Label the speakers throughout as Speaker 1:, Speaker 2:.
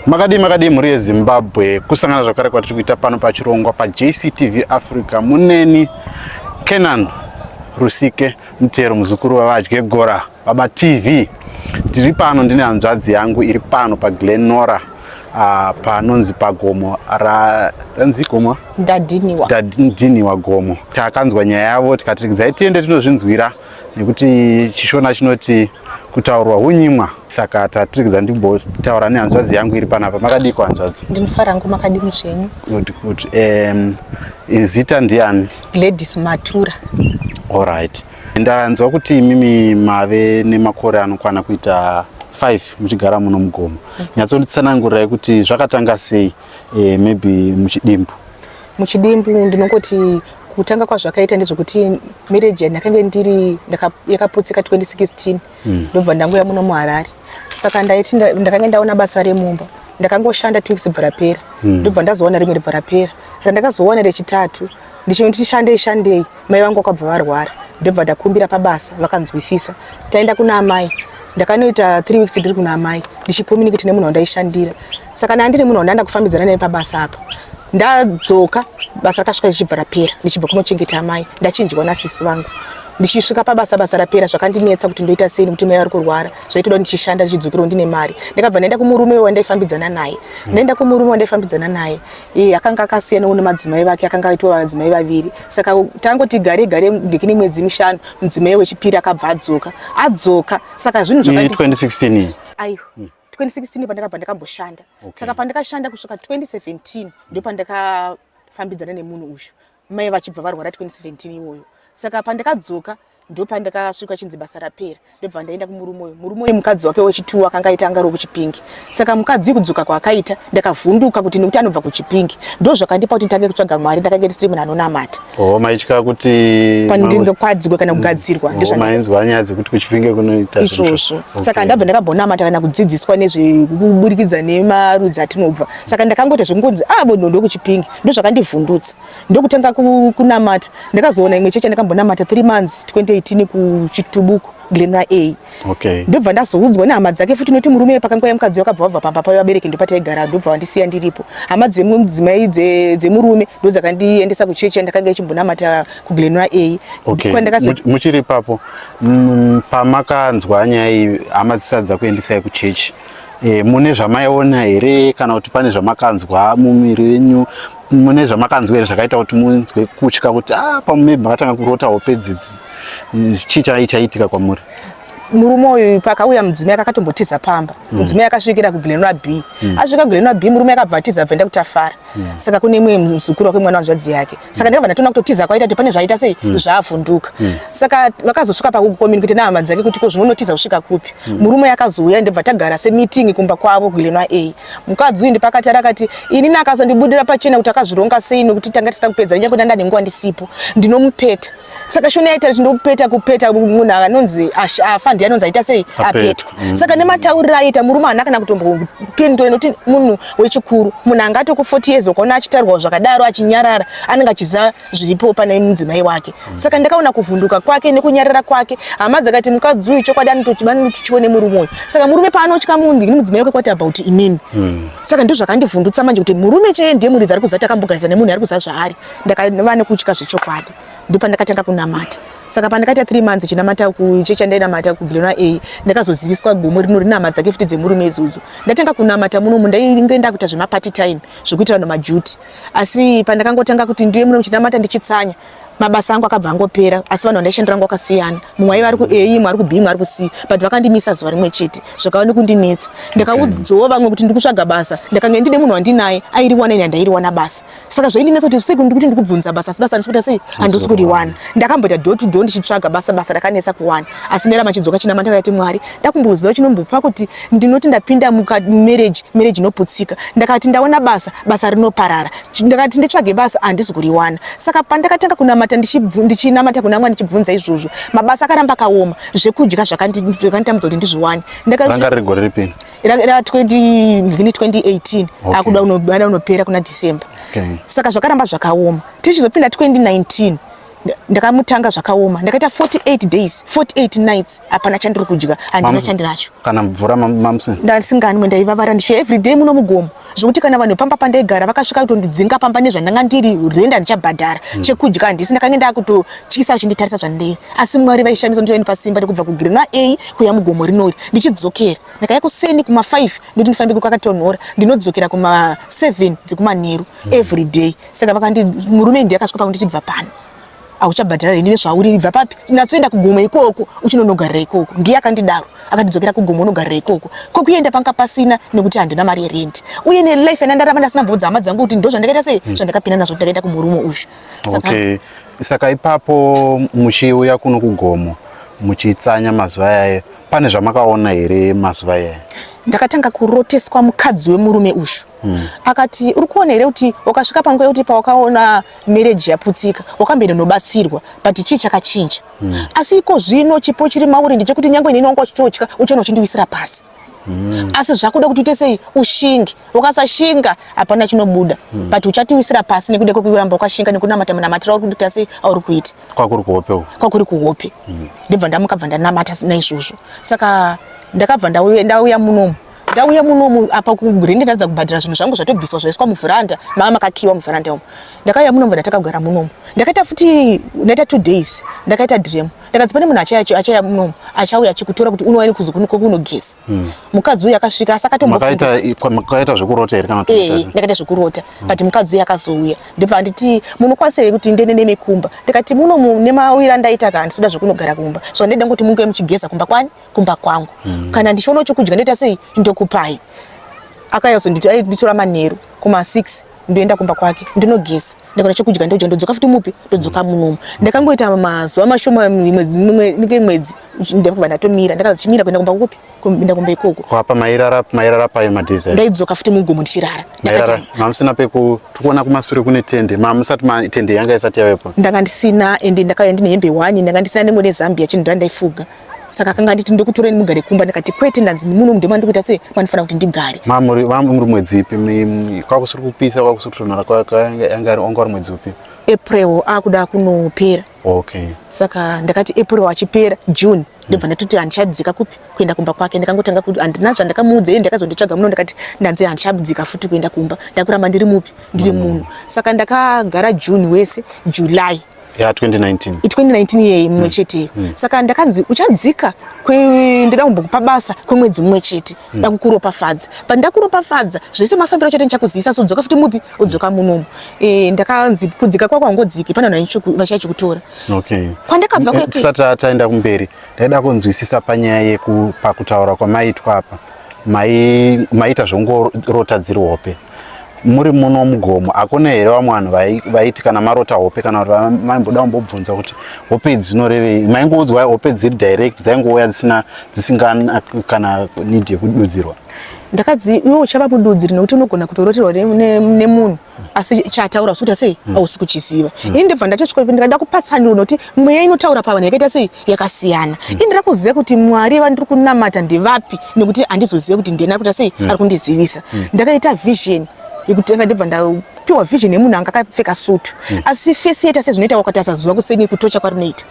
Speaker 1: Makadii makadii mhuri yeZimbabwe, kusangana zvakare kwatiri kuita pano pachirongwa paJCTV Africa. Muneni Kenan Rusike Mutero, muzukuru wavadye gora Baba TV. Ndiri pano ndine hanzvadzi yangu iri pano paGlen Norah, panonzi pagomo ranzi gomo
Speaker 2: Ndadhiniwa.
Speaker 1: Ndadhiniwa gomo. Takanzwa nyaya yavo tikati regai tiende tinozvinzwira, nekuti chiShona chinoti kutaurwa hunyimwa. Saka tatirikidza ndimbotaura nehanzvadzi yangu iri panapa. Makadiko, hanzvadzi?
Speaker 2: Ndinofara hangu, makadini zvenyu?
Speaker 1: Good, good. Zita ndiani?
Speaker 2: Gladys Matura.
Speaker 1: Alright, ndanzwa kuti imimi mave nemakore anokwana kuita 5 muchigara muno mugomo. Nyatsonditsanangurirai kuti zvakatanga sei, maybe muchidimbu.
Speaker 2: Muchidimbu ndinongoti kutanga kwazvakaita ndezvekuti marriage yandakange ndiri yakaputsika 2016. Ndobva ndanguya muno muHarare. Saka ndaiti ndakange ndaona basa remumba, ndakangoshanda 2 weeks, bva rapera. Ndobva ndazowana rimwe, ribva rapera. Randakazowana rechitatu, ndichinoti shandei shandei, mai vangu vakabva varwara. Ndobva ndakumbira pabasa, vakanzwisisa. Taenda kuna amai, ndakanoita 3 weeks ndiri kuna amai ndichicommunicate nemunhu wandaishandira. Saka ndandiri munhu wandanda kufambidzana naye pabasa apa. Ndadzoka, basa rakasvika richibva rapera. Ndichibva kunochengeta amai, ndachinjwa nasisi vangu, ndichisvika pabasa, basa rapera. Zvakandinetsa kuti ndoita sei, nekuti mai vari kurwara, zvaitoda ndichishanda ndichidzokerawo ndine mari. Ndakabva ndaenda kumurume wandaifambidzana naye. Ndaenda kumurume wandaifambidzana naye, iye akanga akasiyanawo nemadzimai vake, akanga aitwa vadzimai vaviri. Saka tangoti gare gare ndikine mwedzi 5, mudzimai wechipiri akabva adzoka. Adzoka, saka zvinhu
Speaker 1: zvakandi 2016 iyi?
Speaker 2: Aiwa, 2016 pandakabva ndakamboshanda. Saka pandakashanda kusvika 2017, ndo pandakafambidzana nemunhu uyu, mai vachibva varwara 2017 iwoyo. Saka pandakadzoka, ndo pandakasvika chinzi basa rapera. Ndobva ndaenda kumurume uyu. Murume uyu, mukadzi wake wechituwo akanga aita anga ari wekuChipingi. Saka mukadzi uyu kudzoka kwaakaita, ndakavhunduka kuti nekuti anobva kuChipingi. Ndo zvakandipa kuti nditange kutsvaga Mwari. Ndakange ndisiri munhu anonamata.
Speaker 1: Oh, maitya kuti
Speaker 2: Pandingakwadzikwe kana kugadzirwa.
Speaker 1: Oh, mainzwa nyaya dzekuti kuChipinge kunoita
Speaker 2: zvinhu. Izvozvo. Saka ndabva ndakambonamata kana kudzidziswa nezvekuburikidza nemarudzi atinobva. Saka ndakangoita zvekungonzi, "Ah, bono ndokuChipingi." Ndo zvakandivhundutsa, ndokutanga kunamata. Ndakazoona imwe chechi yandakambonamata 3 months 2018 kuChitubuku, Glen Norah A. Ndobva ndazoudzwa nehama dzake futi noti murume pakanguva yemukadzi wakabva wabva pamba payo, vabereki ndopataigara, ndobva vandisiya ndiripo. Hama dzemudzimai dzemurume ndo dzakandiendesa kuchechi yandakanga ichimbonamata kuGlen Norah A.
Speaker 1: Muchiri ipapo, pamakanzwa nyaya iyi, hama dzisati dzakuendesai kuchechi, mune zvamaiona here, kana kuti pane zvamakanzwa mumuviri wenyu? Mune zvamakanzwa here zvakaita kuti munzwe kutya kuti, ah, pamwe makatanga kurota hope dzidzi? Chii chaiitika kwamuri?
Speaker 2: Murume uyu pakauya mudzimai akatombotiza pamba. Mudzimai akasvikira kuGlen Norah B. Asvika kuGlen Norah B, murume akabva atiza, abva enda kuTafara. Saka kune imwe muzukuru wake, mwana wanzvadzi yake. Saka ndakabva ndatoona kutotiza kwaita kuti pane zvaita sei, zvaavhunduka. Saka vakazosvika pakucommunicate nehama dzake kuti ko zvinonotiza kusvika kupi. Murume akazouya, ndobva tagara semeeting kumba kwavo kuGlen Norah A. Mukadzi uyu ndipakati akati, "Inini akasandibudira pachena kuti akazvironga sei, nekuti tanga tisina kupedza, nyangwe ndanda nenguva ndisipo, ndinomupeta." Saka Shona yaita kuti ndopeta, kupeta munhu anonzi afa ndiye anonzi aita sei? Apetwa. Saka nematauriro aita murume, haana kana kutombopindura, nekuti munhu wechikuru, munhu angati ku 40 years, ukaona achitaurwa zvakadaro achinyarara, anenge achiziva zviripo pane mudzimai wake. Saka ndakaona kuvhunduka kwake nekunyarara kwake. Hama dzakati mukadzi uyu chokwadi anotochiwo nemurume uyu. Saka murume paanotya munhu ini mudzimai wake, kwati about inini. Saka ndizvo zvakandivhundutsa manje, kuti murume chaiye ndiye muridzi ari kuziva takambogarisa nemunhu ari kuziva zvaari. Ndakava nekutya zvechokwadi. Ndopandakatanga kunamata. Saka pandakaita 3 months chinamata kuchechi yandainamata kuGlen Norah A, ndakazoziviswa gomo rino rine hama dzake futi dzemurume idzodzo. Ndatanga kunamata munomu, ndainge ndakuita zvemapart time, zvekuitira vanhu maduty. Asi pandakangotanga kuti ndiye muno muchinamata ndichitsanya, mabasa angu akabva angopera. Asi vanhu vandaishandira vangu vakasiyana, mumwe aiva ari ku A, mumwe ari ku B, mumwe ari ku C, but vakandimisa zuva rimwe chete. Zvakava nekundinetsa. Ndakaudzawo vamwe kuti ndiri kutsvaga basa. Ndakange ndine munhu wandinaye airiwana, ini handairiwana basa. Saka zvaindinetsa kuti sei ndikuti ndikubvunza basa, asi basa handisi kuita sei, handisi kuriwana. Ndakamboita door to door ndichitsvaga basa, basa rakanetsa kuwana. Asi ndaramba chidzoka chinamata, ndakati, "Mwari, ndakumboziva chinombopa kuti ndinoti ndapinda mumarriage, marriage inoputsika. Ndakati ndaona basa, basa rinoparara. Ndakati nditsvage basa, handisi kuriwana." Saka pandakatanga kunamata, ndichinamata kuna Mwari ndichibvunza izvozvo, mabasa akaramba akaoma, zvekudya zvakanditambudza kuti ndizviwane.
Speaker 1: Ranga riri gore ripi?
Speaker 2: Ra 2018. Akuda unopera kuna December. Saka zvakaramba zvakaoma. Tichizopinda 2019, Ndakamutanga zvakaoma, ndakaita 48 days 48 nights, hapana chandiri kudya, handina chandinacho.
Speaker 1: Kana mvura mamusina?
Speaker 2: Ndasinganwe, ndaivavara ndichiya everyday muno mugomo, zvekuti kana vanhu pamba pandaigara vakasvika kutondidzinga pamba nezvandanga ndiri renda ndichabhadhara. Chekudya handisi, ndakange ndakutotyisa vachinditarisa zvandei. Asi Mwari vaishamisa nditoendipa simba rekubva kuGreen A kuya mugomo rinori ndichidzokera. Ndakaya kuseni kuma 5 ndoti ndifambe kwakatonhora, ndinodzokera kuma 7 dzekumanheru every day. Saka vakandi murume ndiye akasvika pakunditi bva pano hauchabhadhara rendi nezvauri, ibva papi, natsoenda kugomo ikoko uchinonogarira ikoko. Ndiye akandidaro, akatidzokera kugomo unogarira ikoko. Kokuenda panga pasina nekuti handina mari yerendi, uye nelife yandandarama ndasina mbodza hama dzangu kuti ndo zvandakaita sei, zvandakapinda nazvo ndakaenda kumurume uyu.
Speaker 1: Saka, okay. Saka ipapo muchiuya kuno kugomo muchitsanya mazuva ayayo, pane zvamakaona here mazuva ayayo?
Speaker 2: Ndakatanga kuroteswa mukadzi wemurume uyu. Akati uri kuona here kuti wakasvika panguva yekuti pawakaona marriage yaputsika wakamboenda unobatsirwa, but chii chakachinja? Asi iko zvino chipo chiri mauri ndechekuti nyange inini wanga uchitotya uchaona uchindiwisira pasi. Asi zvakuda kuti uite sei, ushinge. Ukasashinga hapana chinobuda. But uchatiwisira pasi nekuda kwekuramba wakashinga nekunamata munamatiro auri kuita sei auri kuita.
Speaker 1: Kwakuri kuhope uku?
Speaker 2: Kwakuri kuhope. Ndibva ndamuka bva ndanamata naizvozvo. Saka ndakabva ndauya munomu. Ndauya munomu apa kurendi ndatadza kubhadhara zvinhu zvangu zvatobviswa zvaiswa muvheranda, mava makakiwa muvheranda umu. Ndakauya munomu ndatanga kugara munomu. Ndakaita futi ndaita 2 days ndakaita dream. Ndakanzi pane munhu achaya achaya munomu achauya achikutora kuti unouya kunogeza. Mukadzi uyu akasvika asi akatombofunga.
Speaker 1: Makaita zvekurota here kana kuti?
Speaker 2: Eh, ndakaita zvekurota. But mukadzi uyu akazouya. Ndobva anditi munokwanisa here kuti ndiende nemi kumba. Ndikati munomu nemauyiro andaita ka handisi kuda zvekunogara kumba. So ndaida kuti munge muchigeza kumba kwani? Kumba kwangu. Kana ndichiona chokudya ndoita sei, ndokupai. Akauya kuzonditi ainditora manheru kuma 6 ndoenda kumba kwake ndinogeza, ndakaona chokudya ndodya, ndodzoka futi mupi, ndodzoka munomu. Ndakangoita mazuva mashoma, imwe mwedzi ndakabva ndatomira, ndakachimira kuenda kumba kupi, kuenda kumba ikoko.
Speaker 1: Apa mairara mairara pai madays?
Speaker 2: Ndaidzoka futi mugomo ndichirara.
Speaker 1: Mairara mamusina peku tikuona kumasure kune tende, mamusati ma tende yanga isati yavepo?
Speaker 2: Ndanga ndisina, ende ndakauya ndine hembe 1, ndanga ndisina nemwe nezambia chinhu ndandaifuga. Saka akanga anditi ndokutoreni mugare kumba, ndikati kwete, ndanzi muno ndimo ndikuita sei mandifana kuti ndigare.
Speaker 1: Mamuri mamuri mwedzi ipi? Kwakusiri kupisa, kwakusiri kutonhora, yanga wanga uri mwedzi upi?
Speaker 2: April akuda kunopera.
Speaker 1: Okay.
Speaker 2: Saka ndakati April achipera June ndobva ndatoti handichadzika kupi kuenda kumba kwake. Ndakangotanga kuti handina zvandakamuudza, iye ndakazonditsvaga muno, ndakati ndanzi handichadzika futi kuenda kumba, ndakuramba ndiri mupi, ndiri muno. Saka ndakagara June wese, July
Speaker 1: ya 2019
Speaker 2: 2019 iyeyi mumwe cheteyo. Saka ndakanzi uchadzika ndoda kumbokupa basa kwemwedzi mumwe chete, ndakukuropafadza. Pandakuropafadza zvese mafambiro acho ndichakuzivisa, so dzoka futi mupi, udzoka munomu. Ndakanzi kudzika kwako hangodziki, pane vanhu vachachikutora.
Speaker 1: Okay.
Speaker 2: Kwandakabva
Speaker 1: Tisati taenda kumberi, ndaida kunzwisisa panyaya yekupakutaura kwamaitwa apa. Maita zvongorota dziri hope muri muno mugomo, hakuna here vamwe vanhu vaiti kana marota hope kana kuti vaimboda kumbobvunza kuti hope idzi dzinorevei? Maingoudzwa hope dziri direct dzaingouya dzisina dzisinga kana need yekududzirwa?
Speaker 2: Ndakadzi iwe uchava mududziri nekuti unogona kutoroterwa nemunhu asi chaataura usikuita sei hausi kuchiziva. Ini ndobva ndatosvika ndikada kupatsanura nekuti mweya inotaura pavanhu yakaita sei yakasiyana. Ini ndida kuziva kuti Mwari vandiri kunamata ndevapi, nekuti handizozive kuti ndiyani ari kuita sei ari kundizivisa. Ndakaita vision yekutenga, ndobva ndapiwa vision yemunhu anga akapfeka sutu, asi face yaita sezvinoita wakatarisa zuva kuseni kutocha kwarinoita.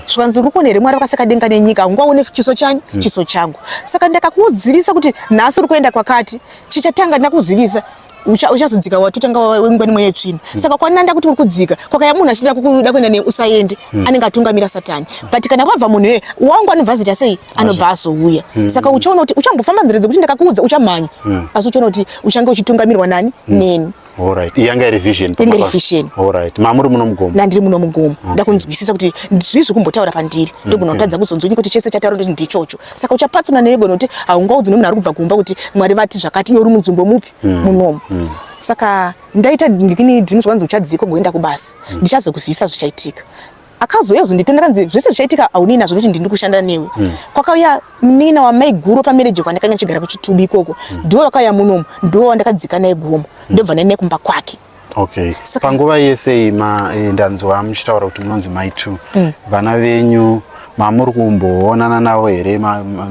Speaker 2: Zvikanzi uri kuona here Mwari vakaseka denga nenyika, haungaone chiso chani chiso changu. Saka ndakakuzivisa kuti nhasi uri kuenda kwakati, chichatanga ndakuzivisa uchazodzika watotanga wengwani mweya yetsvina. Saka kwananda kuti uri kudzika kwakaya munhu achida kuda kuenda ne usaende, anenge atungamira Satani. But kana kwabva munhu iye wangu anobva azoita sei, anobva azouya. Saka uchaona kuti uchambofamba nzira dzekuti ndakakuudza uchamhanya, asi uchaona kuti uchange uchitungamirwa nani, neni.
Speaker 1: Alright. Yanga iri vision.
Speaker 2: Yanga iri vision.
Speaker 1: Alright. Mamuri muno mugomo.
Speaker 2: Ndandiri muno mugomo. Ndakunzwisisa kuti zvii zvikumbotaura pandiri. Ndogona kutadza kuzonzwa kuti chese chataura ndoti ndichocho. Saka uchapatsana neego nokuti haungaudzi nemunhu ari kubva kumba kuti Mwari vati zvakati, iwe uri munzvimbo mupi munomu. Saka ndaita ndikini dreams zvanzi uchadzika ugoenda kubasa. Ndichazokuzivisa zvichaitika. Akazouya kuzonditora, ndakanzi zvese zvichaitika haunei nazvo nokuti ndiri kushanda newe. Kwakauya munin'ina wamaiguru pamereji kwandakanga ndichigara kuchitubu ikoko. Ndiwo vakauya munomu, ndiwo wandakadzika naye gomo. Ndobva ndaenda kumba kwake.
Speaker 1: Okay. Panguva yese iyi ndanzwa muchitaura kuti munonzi mai 2. Vana venyu mamuri kumboonana navo here,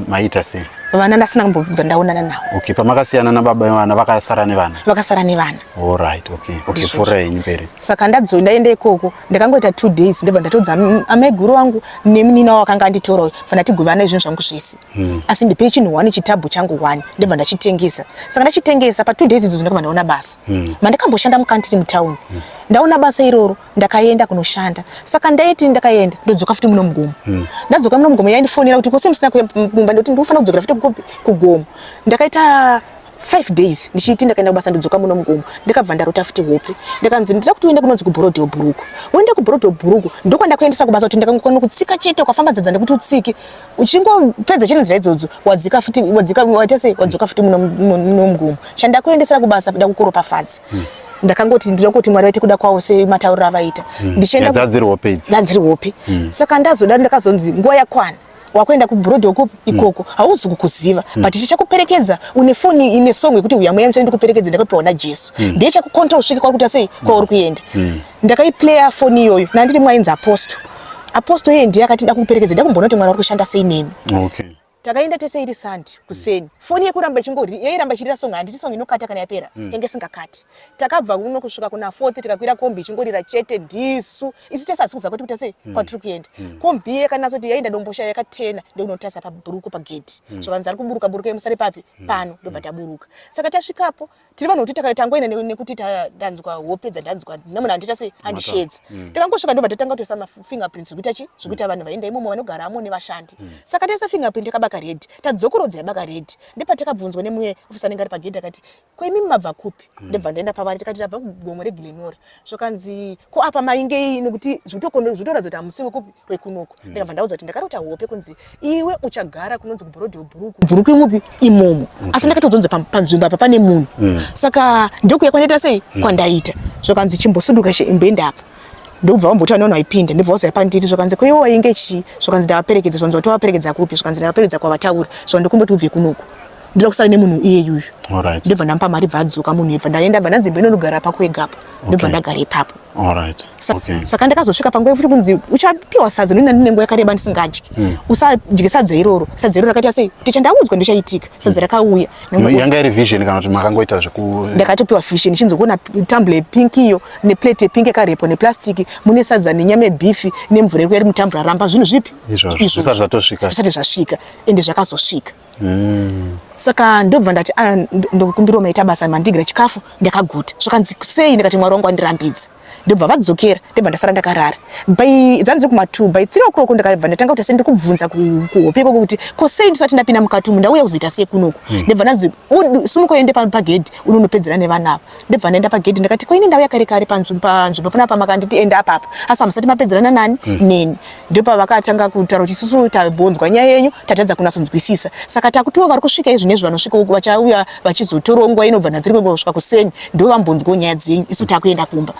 Speaker 1: maita sei?
Speaker 2: Vana ndasina kumbobva ndaonana navo.
Speaker 1: Okay, pamakasiyana nababa vevana vakasara nevana?
Speaker 2: Vakasara nevana.
Speaker 1: All right, okay. Okay, pfuura henyu mberi.
Speaker 2: Saka ndadzo ndaenda ikoko, ndakangoita 2 days ndobva ndatoudza amaiguru vangu nemunina wavo akanga anditora uyu, bva ndati govanai zvinhu zvangu zvese. Asi ndipei chinhu one chitabhu changu one, ndobva ndachitengesa. Saka ndachitengesa pa 2 days idzodzo ndakabva ndaona basa. Mandakamboshanda mukantiri mutown. Ndaona basa iroro ndakaenda kunoshanda saka ndaiti ndakaenda ndodzoka futi muno mugomo ndadzoka muno mugomo yaindifonera kuti kose musina kuya mumba ndoti ndikufanira kudzokera futi kupi kugomo ndakaita 5 days ndichiti ndakaenda kubasa ndodzoka muno mugomo ndakabva ndarota futi hope ndakanzi ndida kuti uende kunonzi kuBorrowdale Brooke woenda kuBorrowdale Brooke ndokwandakuendesa kubasa kuti ndakangokona kutsika chete ukafamba dzadza ndekuti utsike uchingopedza chete nzira idzodzo wadzika futi wadzika waita sei wadzoka futi muno muno mugomo chandakuendesera kubasa ndakukuropafadza ndakangoti ndinongoti Mwari vaite kuda kwavo sematauriro avaita. Ndichienda
Speaker 1: Dzadziri hope idzi.
Speaker 2: Dzadziri hope. Saka ndazoda ndakazonzi nguva yakwana wakuenda kubroad ukupi ikoko hauzi kukuziva but chichakuperekedza une foni ine song yekuti uya mweya mutsvene ndikuperekedze ndakapiwa naJesu ndiye chakucontrol usvike kwauri kuita sei kwauri kuenda. Ndakaiplayer foni iyoyo nandiri mwainzi apostle. Apostle iye ndiye akati ndakuperekedza ndakumboona kuti Mwari vari kushanda sei neni.
Speaker 1: Okay.
Speaker 2: Takaenda tese iri Sunday kuseni. Foni yekuramba ichingori yairamba ichirira song handiti song inokata kana yapera yange isingakati. Takabva kuno kusvika kuna fourth tikakwira kombi ichingorira chete ndisu. Isu tese hatisi kuziva kwatiri kuita sei kwatiri kuenda. Kombi iye yakanatsoti yaenda Domboshava yakatena ndokunotarisa pabhuruku pagedhi. Zvakanzi ari kuburuka burukai musare papi pano ndobva taburuka. Saka tasvikapo tiri vanhu vekuti tangoenda nekuti ndanzwa hope dzandanzwa nemunhu andiita sei andishedza takangosvika ndobva tatanga kutoisa mafingerprints zvekuita chi zvekuita vanhu vaenda imomo vanogaramo nevashandi saka taisa fingerprint yakabaka red tadzokorodza yabaka red ndepatakabvunzwa nemumwe ofisa anenge ari pagedhi akati ko imimi mabva kupi ndobva ndaenda pavari tikati tabva kugomo reGlenora zvakanzi ko apa maingei nekuti zvitoratidza kuti hamusi wekupi wekunoko ndikabva ndaudza kuti ndakarota hope kunzi iwe uchagara kunonzi kuBorrowdale Brooke Brooke imupi imomo asi ndakatozonzi panzvimbo apa pane munhu saka ndokuya kwandaita sei kwandaita zvakanzi chimbosuduka imboenda apa ndobva vamboti vanoona vaipinda ndobva vazouya pandiri zvakanzi ko iwe wainge chii zvakanzi ndavaperekedza zvakanzi watovaperekedza kupi zvakanzi ndavaperekedza kwavataura zvakanzi ndokumboti ubve kunoku ndoda kusara nemunhu iyeyuyu ndobva ndamupa mari bva adzoka munhu ibva ndaenda bva ndanzi imboinonogara pako wega apa ndobva ndagara ipapo.
Speaker 1: Alright.
Speaker 2: Okay. Saka ndakazosvika panguva yekuti kunzi uchapiwa sadza ndoina ndine nguva yakareba ndisingadyi. Usadye sadza iroro. Sadza iroro rakaita sei? Kuti chandaudzwa ndochaitika. Sadza rakauya.
Speaker 1: Yanga iri vision kana kuti makangoita zveku
Speaker 2: Ndakatopiwa vision ndichinzokuona tumbler yepink iyo neplate yepink yakarepo neplastic mune sadza nenyama yebeef nemvura iri kuya iri mutumbler ramba zvinhu zvipi?
Speaker 1: Izvozvo. Zvisati zvatosvika.
Speaker 2: Zvisati zvasvika ende zvakazosvika. Saka ndobva ndati ah, ndokumbirawo maita basa mandigira chikafu ndakaguta. Zvakanzi sei ndikati Mwari wangu andirambidza. Ndobva vadzokera ndobva ndasara ndakarara. By dzanzi kuma 2 by 3 o'clock ndakabva ndatanga kuti sei ndikubvunza kuhope ikoko kuti ko sei ndisati ndapinda mukati umu ndauya kuzoita sei kunoku. Ndobva ndanzi sumuka uende pagedhi unonopedzera nevana ava. Ndobva ndaenda pagedhi ndakati ko ini ndauya kare kare panzvimbo panapa makanditi enda apapa asi hamusati mapedzerana nani neni. Ndopavakatanga kutaura kuti isusu tambonzwa nyaya yenyu tatadza kunatsonzwisisa saka takutiwo vari kusvika izvinezvi vanosvika uku vachauya vachizotorawo nguva inobva na 3 kusvika kuseni ndo vambonzwawo nyaya dzenyu isu takuenda kumba.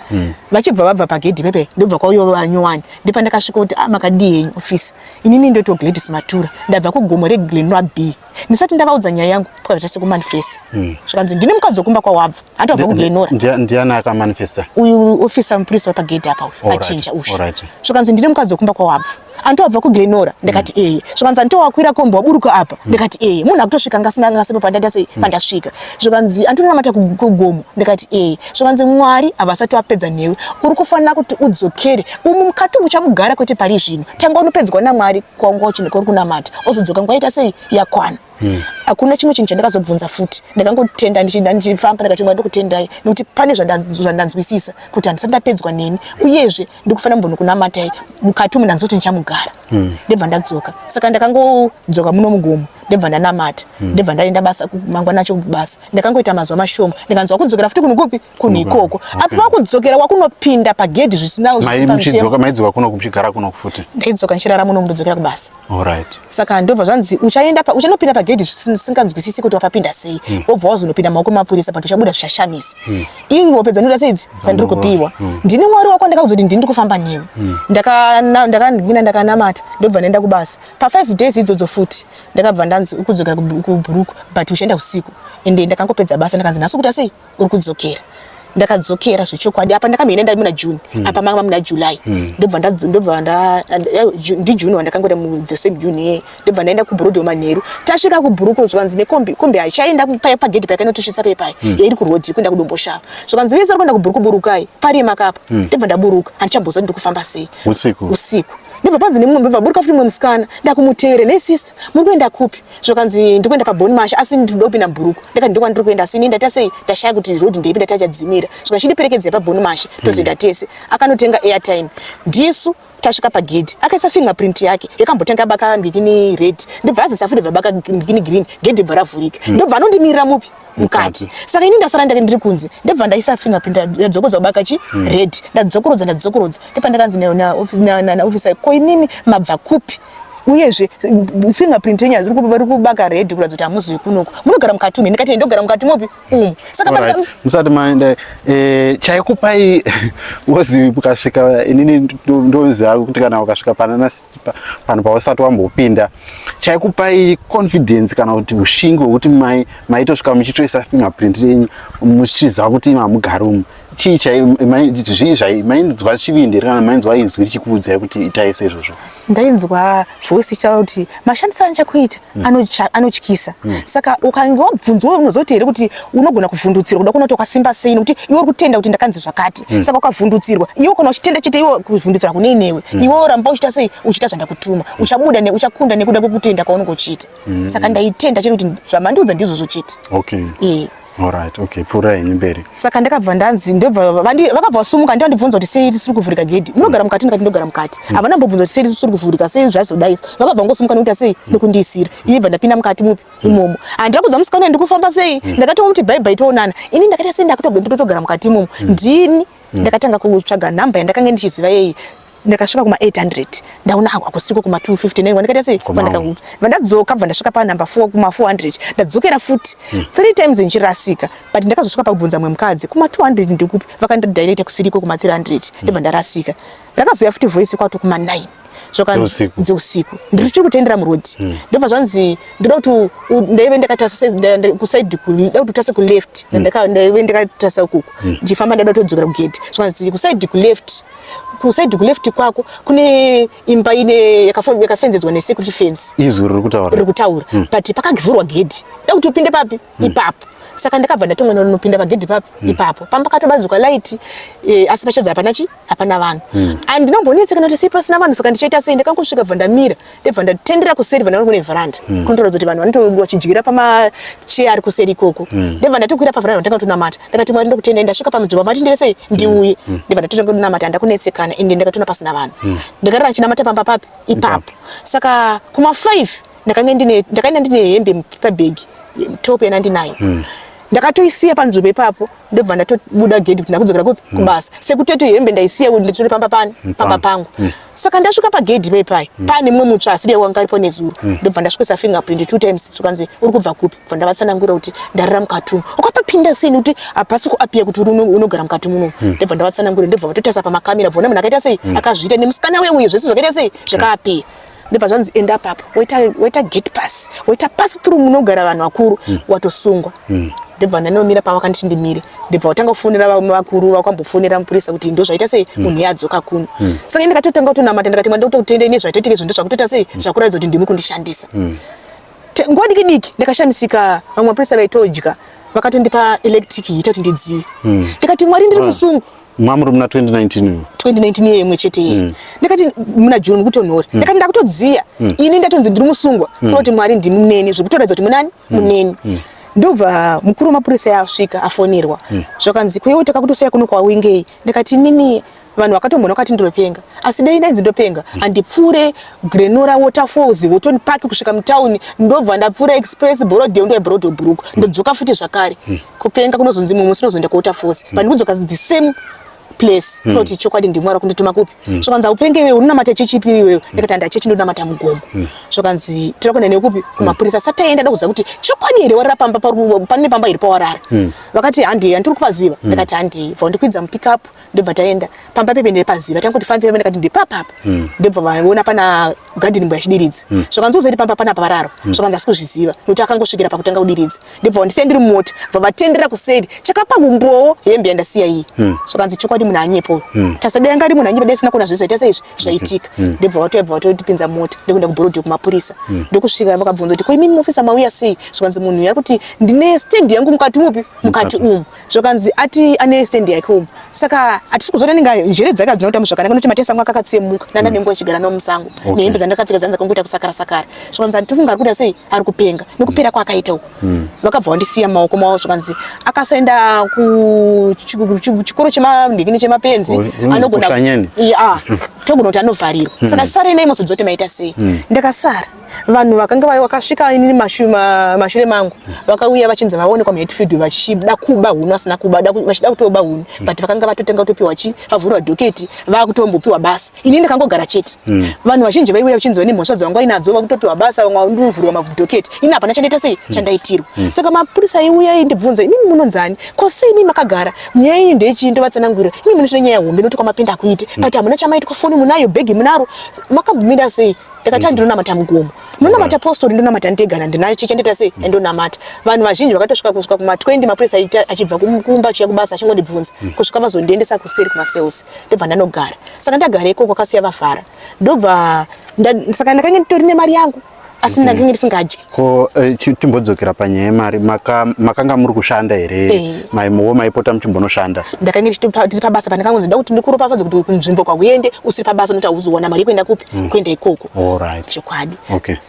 Speaker 2: Vachibva vabva pagedhi pepe ndobva kwauyawo vanyowani ndopandakasvika kuti ah makadii henyu office inini ndoitwa Gladys Matura ndabva kugomo reGlenora B. Ndisati ndavaudza nyaya yangu pakazviita sekumanifesta. Zvikanzi ndine mukadzi wekumba kwawabva hati wabva kuGlenora.
Speaker 1: Ndiani akamanifesta?
Speaker 2: Uyu officer mupurisa wepagedhi apa uyu achinja uyu. Zvikanzi ndine mukadzi wekumba kwawabva anti wabva kuGlenora ndikati eye. Zvikanzi anti wakwira kombi waburuka apa ndikati eye. Munhu akutosvika ngasina ngasipo pandaita sei pandasvika. Zvikanzi anti unonamata kugomo ndikati eye. Zvikanzi Mwari havasati vapedza newe uri kufanira kuti udzokere umu mukati umu uchamugara kwete pari zvino tanga unopedzwa naMwari kwanga uchine kwauri kunamata ozodzoka nguva yaita sei yakwana. Hakuna chimwe chinhu chandakazobvunza futi ndakangotenda ndichifamba ndakati Mwari ndokutendai nekuti pane zvandanzwisisa kuti handisati ndapedzwa neni uyezve ndikufanira kumbonokunamatai mukati umu ndanzwa kuti ndichamugara. Ndobva ndadzoka saka ndakangodzoka muno mugomo ndobva ndanamata ndobva ndaenda basa mangwana acho kubasa ndakangoita mazuva mashoma ndikanzwa kudzokera futi kunhu kupi kunhu ikoko apo wakudzokera wakunopinda pagedhi zvisina
Speaker 1: zvisina maidzoka kuno muchigara kuno futi
Speaker 2: ndaidzoka ndichirara muno ndodzokera kubasa.
Speaker 1: Alright.
Speaker 2: Saka ndobva zvanzi uchaenda pa uchanopinda pagedhi zvisinganzwisisi kuti wapapinda sei wobva wazonopinda maoko mapurisa but uchabuda zvichashamisa. Iwe hope dzandinoda sei idzi dzandiri kupiwa. Ndini Mwari wako ndakakuudza kuti ndini ndiri kufamba newe. Ndakangina ndakanamata ndobva ndaenda kubasa. Pa 5 days idzodzo futi ndakabva ndanzi ukudzokera kuBhuruku but uchaenda usiku. Ende ndakangopedza basa ndakanzi nhasi ukuita sei uri kudzokera. Ndakadzokera zvechokwadi apa ndakamhena ndari muna June mm. apa manga muna July mm. ndobva ndobva nda ndi June wandakangoenda mu the same June ye ndobva ndaenda kuBroadway manheru. Tasvika kuBhuruku, zvikanzi nekombi, kombi haichaenda pagedhi paikanotisvitsa pepai mm. yairi kurodhi kuenda kuDomboshava. Zvikanzi vese vari kuenda kuBhuruku burukai pari makapa mm. Ndobva ndaburuka, handichamboziva kuti ndiri kufamba sei.
Speaker 1: Usiku.
Speaker 2: Usiku. Ndobva panzi nemumwe, ndobva buruka futi mumwe musikana, ndakumutevere, "Nei sister, muri kuenda kupi?" Zvokanzi, "Ndikuenda paBoni Masha, asi ndinoda kupinda mubhuruku." Ndakati, "Ndokwandiri kuenda, asi ini ndaita sei, ndashaya kuti road ndeipi, ndati achadzimira." Zvika chindiperekedzei paBoni Masha, tozoenda tese. Akanotenga airtime, ndisu tasvika pagedhi, akaisa fingerprint yake, yakambotanga baka ndikini red, ndobva azoisa futi, bva baka ndikini green, gedhi bva ravhurika mm. Ndobva anondimirira mupi mukati. Saka ini ndasara ndake ndiri kunze, ndobva ndaisa fingerprint, yadzokodza kubaka chi red, ndadzokorodza, ndadzokorodza, ndopandakanzi naofficer, "Ko imimi mabva kupi? Uyezve fingerprint yenyu iri kubaka red, kuratidza kuti hamuzivi kunoku, munogara mukati umu." Ndikati, "Ndogara mukati mupi umu." Saka
Speaker 1: Musati maenda, chaikupai wozi ukasvika, inini ndoziva kuti kana ukasvika panhu pausati wambopinda, chaikupai confidence kana kuti ushingi hwekuti maitosvika muchitoisa fingerprint yenyu muchiziva kuti imi hamugari umu, chii zvii mainzwa? Chivindi here kana mainzwa izwi richikuudzai kuti itai seizvozvo?
Speaker 2: Ndainzwa voice ichitaura kuti mashandisiro andichakuita anotyisa. Saka ukange wabvunzwa, unozoti here kuti unogona kuvhundutsirwa kuda kuona kuti wakasimba sei, nekuti iwe uri kutenda kuti ndakanzi zvakati mm. Saka ukavhundutsirwa iwe, kana uchitenda chete, iwe kuvhundutsirwa kunei newe mm. Iwe ramba uchiita sei, uchiita zvandakutuma, uchabuda, uchakunda nekuda kwekutenda kwaunenge uchiita mm. Saka ndaitenda chete kuti zvamandiudza ndizvozvo chete.
Speaker 1: Okay. Alright, okay, pfuura henyu mberi.
Speaker 2: Saka ndakabva ndanzi, ndobva vakabva vasumuka, ndivandibvunza kuti sei risiri kuvhurika gedhi, munogara mukati? Ndikati, "Ndogara mukati." Havana mbobvunza kuti sei risiri kuvhurika, sei zvazodai. Vakabva ngosumuka nekuita sei, nekundiisira. Ini bva ndapinda mukati mupi imomo. Handina kudza musikana ndiri kufamba sei, ndakatomuti, "Bye bye, toonana." Ini ndakaita sei, ndakutogara mukati imomo. Ndini ndakatanga kutsvaga nhamba yandakanga ndichiziva yei. Ndakasvika kuma 800, ndaona akusiko kuma 259 wandikaita sei, vandadzoka, bva ndasvika panumber 4 kuma 400, ndadzokera futi three times ndichirasika. But ndakazosvika pakubvunza mumwe mukadzi, kuma 200 ndikupi? Vakandidirecta kusiriko, kuma 300. Ndobva ndarasika. Ndakazouya futi voice kwato kuma 9
Speaker 1: Dzeusiku.
Speaker 2: Dzeusiku, ndiri kutendera murodhi. Ndobva zvanzi, ndoda kuti ndaive ndakatarisa kuside, da kuti utase kuleft. Ndaive ndakatarisa ukuku ndichifamba, ndaida kutodzokera kugedhi. Zvanzi, kuside kuleft, kuside kuleft kwako kune imba ine yakafenzedzwa nesecurity fence.
Speaker 1: Izwi riri kutaura.
Speaker 2: Riri kutaura mm. But pakavhurwa gedhi, da kuti upinde papi ipapo. Saka ndakabva ndatonga ndinopinda pagedhi papi ipapo. Pamba pakatobadzikwa light, asi pachadza hapana chi hapana vanhu. Andinombonetseka kuti sei pasina vanhu, saka ndichaita sei? Ndakangosvika, bva ndamira, ndobva ndatendera kuseri, bva ndaona kune vharanda kunotoratidza kuti vanhu vanotonge vachidyira pamacheya ari kuseri ikoko. Ndobva ndatokwira pavharanda, ndanga kutonamata. Ndakati, "Mwari, ndokutendai, ndasvika pamunzvimbo mati ndire sei, ndiuye." Ndobva ndatotanga kunamata, handakunetsekana, ende ndakatoona pasina vanhu. Ndakarara ndichinamata pamba papi ipapo. Saka kuma 5 ndakanga ndine ndakaenda ndine hembe pabhegi, top yana ndinayo, ndakatoisiya panzvimbo ipapo. Ndobva ndatobuda gedhi kuti ndakudzokera kupi, kubasa. Sekutoti hembe ndaisiya kuti nditore pamba pani, pamba pangu. Saka ndasvika pagedhi paipai, pane mumwe mutsva asiri wanga aripo nezuro. Ndobva ndasvikoisa fingerprint two times. Zvikanzi, "Uri kubva kupi?" Bva ndavatsanangura kuti ndarara mukati umu. "Ukapapinda sei, nekuti hapasi kuappear kuti uri unogara mukati munomu?" Ndobva ndavatsanangura, ndobva vatotarisa pamakamera, bvaona munhu akaita sei, akazviita nemusikana weuye, zvese zvakaita sei, zvakaappear. Ndobva zvanzi, "Enda apapo, waita gate pass, waita pass through munogara vanhu vakuru, watosungwa." Ndobva ndanomira pavakanditi ndimire. Ndobva watanga kufonera vamwe vakuru, vakambofonera mupurisa kuti ndo zvaita sei, munhu yadzoka kuno. Saka ini ndakatotanga kutonamata, ndakati, "Mwari, ndokutotendei nezvaitoitika izvo, ndozvakutoita sei, zvakuratidza kuti ndimi kundishandisa." Nguva diki diki ndakashamisika, vamwe mapurisa vaitodya vakatondipa electric heater kuti ndidziye. Ndikati, "Mwari, ndiri musungwa."
Speaker 1: Mamuri muna 2019?
Speaker 2: 2019 iye imwe chete iye. Ndakati muna June kutonhora, ndakati ndakutodziya ini, ndatonzi ndiri musungwa, kunoti Mwari ndimi muneni, zvekutoratidza kuti munani muneni. Ndobva mukuru wemapurisa yasvika, afonerwa, zvakanzi, "Kweiwe takakutosiya kuno kwawingei?" Ndakati, "Nini vanhu vakatomboona vakati ndinopenga, asi dei ndainzi ndopenga, handipfuure Glenora, Waterfalls, Houghton Park kusvika mutauni, ndobva ndapfuura Express, Borrowdale, ndouya Borrowdale Brook, ndodzoka futi zvakare. Kupenga kunozonzi mumwe musi unozoenda kuWaterfalls, but ndikudzoka the same place." place kunoti chokwadi ndimwari kundituma kupi. Zvakanzi haupenge iwewe, unonamata chechi ipi iwewe? Ndikati handa chechi, ndonamata mugomo. Zvakanzi tira kuenda nekupi? Kumapurisa. Sataenda da kuziva kuti chokwadi here warara pamba pane pamba iri pawarara. Vakati handei, handiri kupaziva. Ndikati handei. Bva ndikwidza mupickup, ndobva taenda pamba pepe ndepaziva. Tangoti fambi pepe, ndikati ndepapapa. Ndobva vaona pana gadheni mbuya achidiridza. Zvakanzi uzoti pamba panapa vararo. Zvakanzi asi kuzviziva nokuti akangosvikira pakutanga kudiridza. Ndobva vandisiya ndiri mumota, bva vatendera kuseri chakapa umbowo hembe yandasiya iyi. Zvakanzi chokwadi munhu anyepo. Tasadai anga ari munhu anyepo, dai sina kuona zvese zvaita seizvi zvaitika. Ndobva vatoya, bva vatotipinza mota, ndikuenda kuBorrowdale kumapurisa. Ndokusvika vakabvunza kuti ko imimi officer mauya sei? Zvakanzi munhu uyu ari kuti ndine stand yangu mukati mupi, mukati umu. Zvakanzi ati ane stand yake umu, saka hatisi kuzoona ninga njere dzake hadzina kutamba zvakanaka nokuti matesi angu akakatsemuka nanda nenguva ichigara nawo musango. Nehembe dzandakapfeka dzanzi dzakangoita kusakara sakara. Zvakanzi handitofunga ari kuita sei, ari kupenga nekupera kwaakaita uku. Vakabva vandisiya mumaoko mavo. Zvakanzi akasaenda kuchikoro chemanhikini chemapenzi anogona
Speaker 1: kushanyeni.
Speaker 2: Ya, togona kuti anovharirwa. Saka sarei naimo dzote maita sei. Ndakasara. Vanhu vakanga vakasvika inini mashure mangu vakauya vachinzi vaonekwa muHatfield vachida kuba huni, vasina kuba, vachida kutoba huni, but vakanga vatotenga kutopiwa chi vavhurwa dhoketi, vakutombopiwa basa. Inini ndakangogara chete. Vanhu vazhinji vaiuya vachinzi vane mhosva dzavanga vainadzo vakutopiwa basa, vamwe vandovhurwa madhoketi. Ini hapana chandaita sei chandaitirwa. Saka mapurisa aiuya aindibvunza, imimi munonzani, ko sei imimi makagara, nyaya iyi ndechii? Ndovatsanangurira, imi munochine nyaya hombe nokuti kwamapinda akuite, but hamuna chamaitwa, foni munayo, bhegi munaro, makambomira sei? Ndakati ndinonamata mugomo, ndinonamata postori, ndinonamata ndegana, ndinayo chichandiita sei, ndonamata. Vanhu vazhinji vakatosvika kusvika kuma 20 mapurisa aita achibva kumba achiuya kubasa achingondibvunza kusvika vazondiendesa kuseri kumacells. Ndobva ndanogara. Saka ndagara ikoko vakasiya vavhara, ndobva saka ndakange nditori nemari yangu, asi ndakange ndisingadyi.
Speaker 1: Ko timbodzokera panyaya yemari. Makanga muri kushanda here?
Speaker 2: Eh.
Speaker 1: Maiwo maipota muchimbonoshanda?
Speaker 2: Ndakange ndiri pabasa pandakangonzi ndoda kuti ndikuropafadze kuti kunzvimbo kwakuende usiri pabasa nokuti hauzowana mari yekuenda kupi, kuenda ikoko. Chokwadi.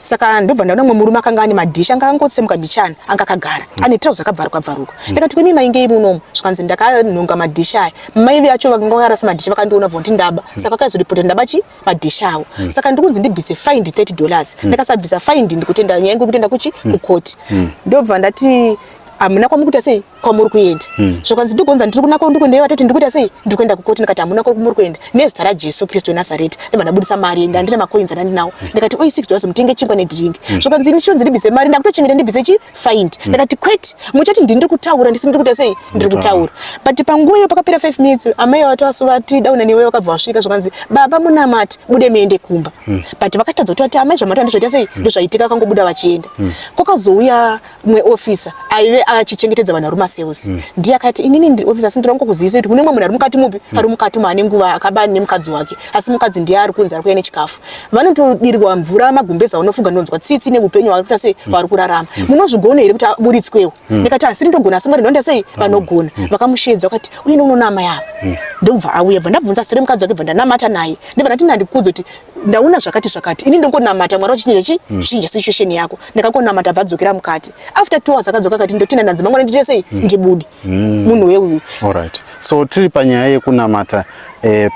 Speaker 2: Saka ndobva ndaona mumwe murume akanga ane madhishi anga angotsemuka mbichana, anga akagara ane trouser akabvaruka bvaruka. Ndakati kwemi mainge munomu? Zvikanzi ndakanhonga madhishi aya. Mai vacho vakanga vakarasa madhishi vakandiona bva kuti ndaba. Saka vakazoripota ndaba chi madhishi avo. Saka ndikunzi ndibvise fine $30. Ndakasabvisa fine, ndikutenda nyaya yangu yekutenda kuchi kukoti. Ndobva ndati hamuna kwamukuita sei kwamuri kuenda. Zvakanzi ndigonza ndiri kunako ndikuenda, vatoti ndikuita sei, ndiri kuenda kukoti. Ndikati hamuna kwamuri kuenda nezita raJesu Kristu weNazareti. Ndobva ndabudisa mari, ndandine macoins andandinawo. Ndikati oi $6 mutenge chingwa nedrink. Zvakanzi ndichonzi ndibvise mari, ndakutochengeta ndibvise chi fine. Ndakati kwete, muchati ndini kutaura ndisi ndiri kuita sei, ndiri kutaura. But panguva iyo pakapera 5 minutes amai vati vati dauna newe vakabva vasvika. Zvakanzi baba munamati bude muende kumba. But vakatadza kuti vati amai zvamati ndizvaita sei, ndozvaitika. Vakangobuda vachienda. Kwakazouya mumwe officer aive achichengetedza vanhu vari mumacells. Ndiye akati inini ndiri officer, asi ndiri kungokuzivisa kuti kune mumwe munhu ari mukati mupi, ari mukati umu ane nguva akaba nemukadzi wake, asi mukadzi ndiye ari kunzi ari kuuya nechikafu. Vanotodirwa mvura magumbezi aunofuga. Ndonzwa tsitsi neupenyu hwavari kuita sei hwavari kurarama. Munozvigona here kuti aburitswewo? Ndikati hasiri ndogona, asi Mwari ndinoita sei vanogona. Vakamushedza vakati uye unoona amai ava. Ndobva auya, bva ndabvunza zita remukadzi wake, bva ndanamata naye. Ndobva ndati ndandikudza kuti ndaona zvakati zvakati, ini ndongonamata Mwari wachinja chi chinja situation yako. Ndakakonamata, bva adzokera mukati. After 2 hours akadzoka akati ndotina ndanzi mangwana ndiite sei ndibude munhu weuyu.
Speaker 1: Alright. So tiri panyaya yekunamata,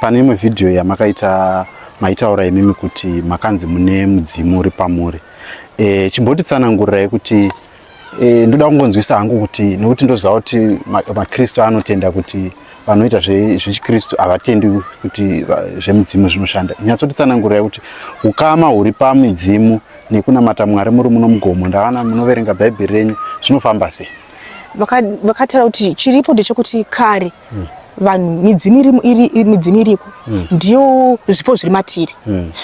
Speaker 1: pane imwe vhidhiyo yamakaita maitaura imimi kuti makanzi mune mudzimu uri pamuri. Chimbotitsanangurirai kuti ndoda kungonzwisa hangu kuti nekuti ndoziva kuti maKristu anotenda kuti vanoita zvechikristu havatendi kuti zvemudzimu zvinoshanda. Nyatsotitsanangurirai kuti ukama huri pamidzimu nekunamata Mwari muri muno mugomo, ndaona munoverenga Bhaibheri renyu, zvinofamba sei?
Speaker 2: Vakataura kuti chiripo ndechekuti kare vanhu midzimu midzimu iriko, ndiyo zvipo zviri matiri.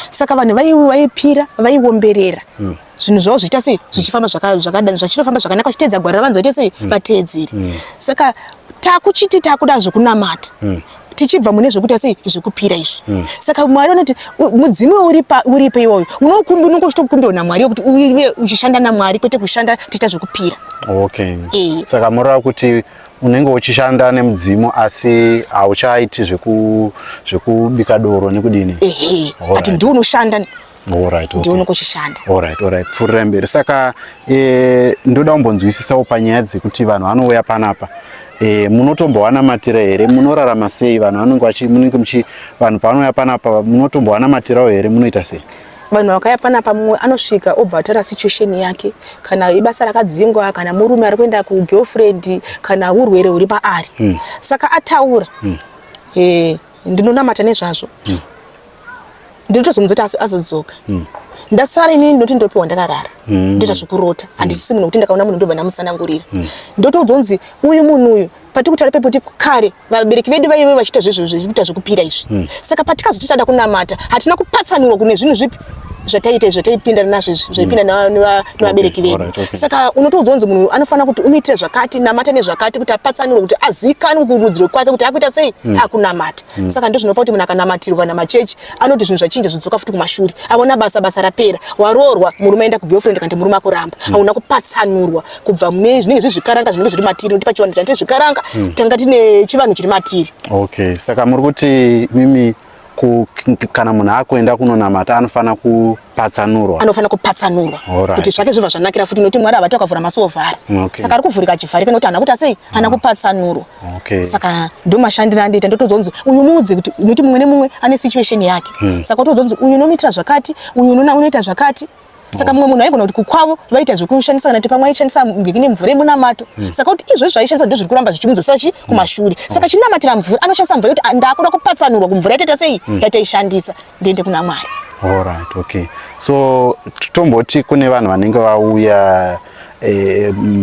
Speaker 2: Saka vanhu vaipira, vaiomberera zvinhu zvavo zvichiita sei, zvichifamba zvachitofamba zvakanaka, vachiteedza gwara ravanzi vaite sei vateedzere. Saka takuchiti takuda zvekunamata tichibva mune zvekuita sei zvekupira izvi. Saka Mwari vanoti mudzimu uripo iwoyo unenge uchitokumbirwa naMwari wekuti uve uchishanda naMwari, kwete kushanda tichiita zvekupira.
Speaker 1: Okay. Saka mureva kuti unenge uchishanda nemudzimu asi hauchaiti zvekubika doro nekudini?
Speaker 2: Ehe, but ndiwo unoshanda.
Speaker 1: Alright.
Speaker 2: Ndiwo unenge uchishanda.
Speaker 1: Alright. Pfuurira mberi. Saka ndoda kumbonzwisisawo panyaya dzekuti vanhu vanouya panapa. Munotombovanamatira here? Munorarama sei? Vanhu vanenge vachi munenge muchi vanhu pavanouya panapa munotombovanamatirawo here? Munoita sei?
Speaker 2: Vanhu vakauya panapa, mumwe anosvika obva ataura situation yake, kana ibasa rakadzingwa, kana murume ari kuenda kugirlfriend, kana urwere huri paari. Saka ataura. Eh, ndinonamata nezvazvo. Ndinotozomudza kuti azodzoka. Ndasara inini ndinoti ndopiwa ndakarara. Ndoita zvekurota. Handisisi munhu wekuti ndakaona munhu ndobva ndamusanangurira. Ndotoudzwa kunzi uyu munhu uyu patikutaura pepo kuti kare vabereki vedu vaive vachiita zvezvo zvekuita zvekupira izvi. Saka patikazoti tada kunamata hatina kupatsanurwa kune zvinhu zvipi zvataita izvi zvataipindana nazvo izvi zvaipinda nevabereki vedu. Saka unotoudzwa kunzi munhu anofanira kuti umuitire zvakati, namata nezvakati kuti apatsanurwe kuti azikanwe kurudziro kwake kuti akuita sei akunamata. Saka ndozvinopa kuti munhu akanamatirwa namachechi anoti zvinhu zvachinja zvodzoka futi kumashure. Aona basa, basa rapera, waroorwa, murume aenda kugirlfriend kana kuti murume akuramba. Hauna kupatsanurwa kubva mune zvinenge zviri zvikaranga zvinenge zviri matiri nekuti pachivanhu tanga tine zvikaranga, tanga tine chivanhu chiri matiri.
Speaker 1: Okay, saka muri kuti mimi kana munhu akuenda kunonamata anofanira kupatsanurwa.
Speaker 2: Anofanira kupatsanurwa kuti zvake zvibva zvanakira futi nekuti Mwari havati akavhura masuo ovhara. Saka ari kuvhurika achivharika nekuti haana kuita sei? Haana kupatsanurwa. Saka ndomashandiro andoita, ndotoudzwa kunzi uyu muudze kuti nekuti mumwe nemumwe ane situation yake. Saka otoudzwa kunzi uyu unomuitira zvakati, uyu unoita zvakati. Saka mumwe munhu aigona kuti kukwavo vaita zvekushandisa kana kuti pamwe aishandisa ngeki nemvura yemunamato. Saka kuti izvozvi zvaaishandisa ndozviri kuramba zvichimudzosera chi kumashure. Saka chinamatira mvura, anoshandisa mvura yekuti ndakuda kupatsanurwa kumvura yataita sei yataishandisa ndiende kuna Mwari.
Speaker 1: Alright, okay. So tomboti kune vanhu vanenge vauya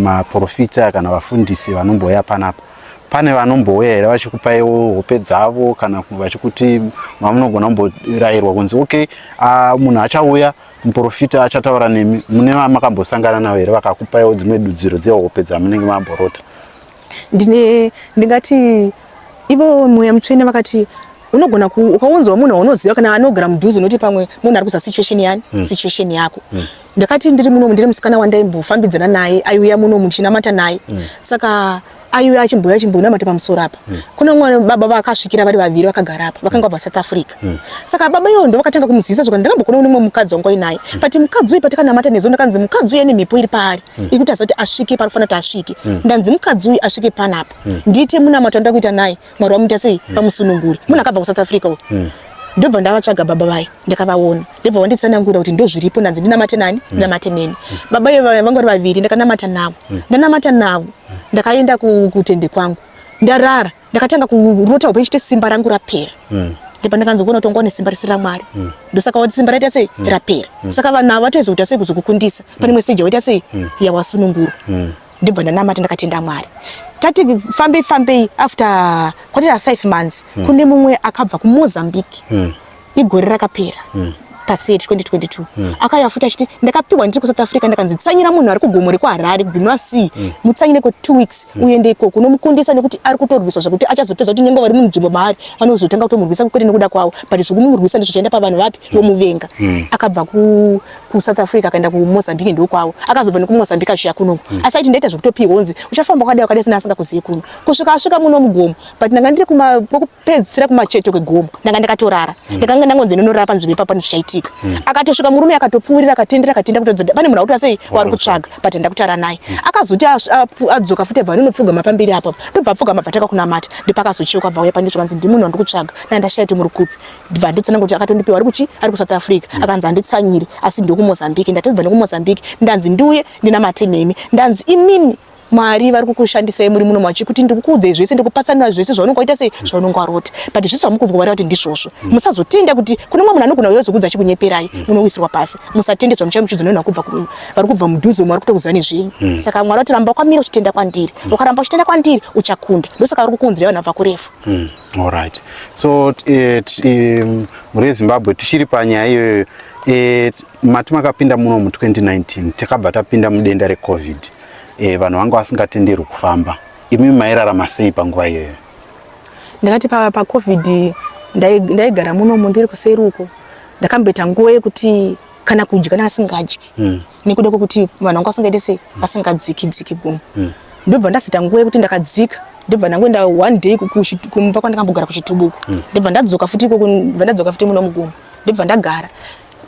Speaker 1: maprofita kana vafundisi vanombouya panapa. Pane vanombouya here vachikupaiwo hope dzavo kana vachikuti mamunogona kumborayirwa kunzi okay, munhu achauya muprofita achataura nemi, mune vamakambosangana navo here vakakupaiwo dzimwe dudziro dzehope dzamunenge mamborota?
Speaker 2: Ndingati ivo Mweya Mutsvene vakati unogona ukaunzwa munhu waunoziva kana anogara mudhuze, unoti pamwe munhu ari kuza situation yani situation yako. Ndakati ndiri munomu, ndiri musikana wandaimbofambidzana naye aiuya munomu ndichinamata naye. Saka aiuya achimbouya achimbonamata pamusoro apa. Kune umwe baba vakasvikira vari vaviri vakagara apa, vakanga vabva South Africa. Saka baba ivo ndo vakatanga kumuzivisa zvakanzi ndakambokona une mumwe mukadzi wangu ainaye. But mukadzi uyu patikanamata nezo ndakanzi mukadzi uyu ane mhepo iri paari. Iri kuti azoti asvike paanofanira kuti asvike. Ndanzi mukadzi uyu asvike panapa. Ndiite munamato wandinoda kuita naye. Mwari wamuita sei vamusunungure. Munhu akabva kuSouth Africa uyu. Ndobva ndavatsvaga baba vaye, ndakavaona. Ndobva vanditsanangurira kuti ndozviripo, ndanzi ndinamate nani? Ndinamate neni. Baba ivo vanga vari vaviri, ndakanamata navo. Ndanamata navo, ndakaenda kutende kwangu. Ndarara, ndakatanga kurota hope ichiti simba rangu rapera. Ndipo ndakanzi kuona kuti wanga une simba risiri raMwari. Ndosaka wati simba raita sei? Rapera. Saka vanhu ava vatozoita sei kuzokukundisa? Pane imwe stage yawaita sei? Yawasunungurwa. Ndibva ndanamata ndakatenda Mwari. Tati fambei fambei after kwatira 5 months kune mumwe akabva kuMozambique. Igore rakapera. Paseri 2022. Akauya futi achiti ndakapiwa ndiri kuSouth Africa ndakanzi tsanyira munhu ari kugomo rekuHarare kuGlenora C. Mutsanyire ko 2 weeks uende ikoko unomukundisa nekuti ari kutorwiswa zvekuti achazopedza kuti nyangwe vari munzvimbo maari vanozotanga kutomurwisa kwete nekuda kwavo but zvekumurwisa ndizvo zvichaenda pavanhu vapi vomuvenga. Akabva kuSouth Africa akaenda kuMozambique ndokwavo. Akazobva nekuMozambique achiuya kunoku. Asi aiti ndaita zvekutopihwa kunzi uchafamba wakadai wakadai sina asingakuzivi kuno. Kusvika asvika muno mugomo but ndanga ndiri kwekupedzisira kumacheto kwegomo. Ndanga ndakatorara. Ndakanga ndangonzi ndinorara panzvimbo ipapo pane zvichaitika. Akatosvika murume akatopfuurira akatendera akatenda kutodza pane munhu akuita sei waari kutsvaga but ndakutaura naye. Akazoti adzoka futi abva anonopfugama pamberi apo. Ndobva apfugama abva atanga kunamata. Ndopakazocheuka abva auya pandiri zvikanzi ndimunhu wandiri kutsvaga. Ndanga ndashaya kuti muri kupi. Ndibva nditsanangura kuti akatondipiwa ari kuchi ari kuSouth Africa. Akanzi handitsanyire asi ndekuMozambique. Ndatobva nekuMozambique ndanzi ndiuye ndinamate nemi. Ndanzi imimi Mwari vari kukushandisai muri muno machi kuti ndikukuudzei zvese ndikupatsanura zvese zvaunenge waita sei zvaunenge warota. But zvese zvamuri kubva kuti ndizvozvo. Musazotenda kuti kune mumwe munhu anogona kuuya kuzokuudza achikunyeperai munowisirwa pasi. Musatende zvamuchava muchizonena kubva vari kubva mudhuze umo vari kutokuziva nezvenyu. Saka Mwari vati ramba wakamira uchitenda kwandiri. Ukaramba uchitenda kwandiri uchakunda. Ndosaka vari kukuunzirai vanhu vabva kurefu.
Speaker 1: Alright. So mhuri yeZimbabwe tichiri panyaya iyoyo mati makapinda muno mu 2019 takabva tapinda mudenda reCovid. Vanhu vanga vasingatenderwi kufamba. Imi mairarama sei panguva iyoyo?
Speaker 2: Ndakati paCovid ndaigara munomu ndiri kuseri uko. Ndakamboita nguva yekuti kana kudya ndasingadyi. Nekuda kwekuti vanhu vanga vasingaite sei vasingadziki dziki gomo. Ndobva ndazoita nguva yekuti ndakadzika ndobva ndangoenda one day kumba kwandakambogara kuChitubuku. Ndobva ndadzoka futi ikoko, ndobva ndadzoka futi muno mugomo. Ndobva ndagara.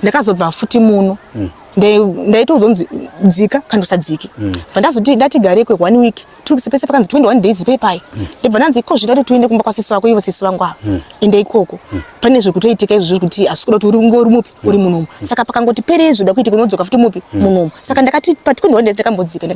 Speaker 2: Ndakazobva futi muno. Ndaitozonzi dzika kana usadzike. Bva ndazoti ndati garei kwe 1 week, 2 weeks pese pakanzi 21 days pepai. Ndobva ndanzi iko zvino kuti tiende kumba kwasisi vako ivo sisi vangu ava. Ende ikoko. Pane zvekutoitika izvo zvekuti asi kuda kuti uri uri mupi uri munomu. Saka pakangoti perei zvoda kuitika unodzoka futi mupi munomu. Saka ndakati pa 21 days ndakambodzika.